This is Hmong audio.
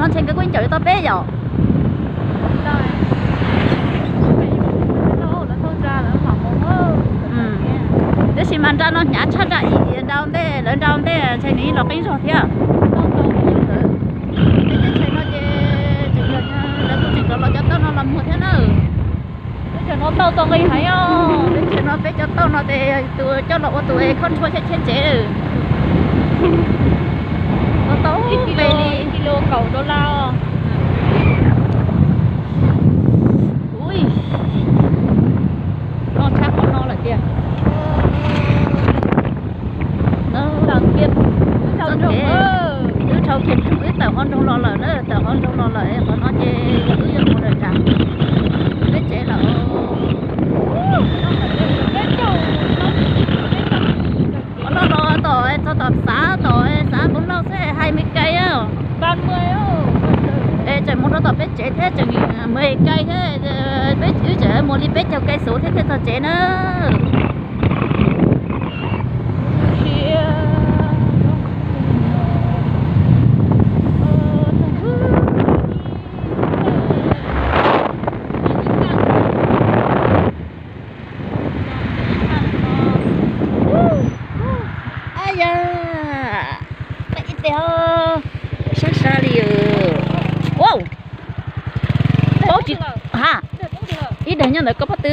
Ntshe nkawd kuj caum yuav tau peb yom. Tiam sis mas nra no hnyav tshaj nra ib nra ntej, lawv nra ntej ntshe nws los qeeb zog thiab. Peb teb chaws no ces lawv kuj tseem rov los cov tauj no los muag thiab na. Teb chaws no tauj tau nqi heev os. Teb chaws no peb cov tauj no ces tus coj los ua tus khoj ntshua cheb tsev. Tau tau ib kis li, ib kis li kaum dollar os. Ui, no tshab qhov no lawm tiag. Twb dhau kiag rooj, wb tawm qhov nroog los lawm na, tawm qhov nroog los lawm, qhov no ces wb yuav mus lawm nram peb tsev lawm. Qhov no los tom, txog tom xav, tom xav Npoo Lauj xwb, hai mươi cây á. Es tseem mus rau tom peb tsev thiab tseem mười cây thiab, peb wb tseem mus li peb caug cây số thiab thiaj txog tsev na. Ab yam, peb ib teg sab sab li. Paub tsis, ha, ib daim nyob ntawd koj pob tw.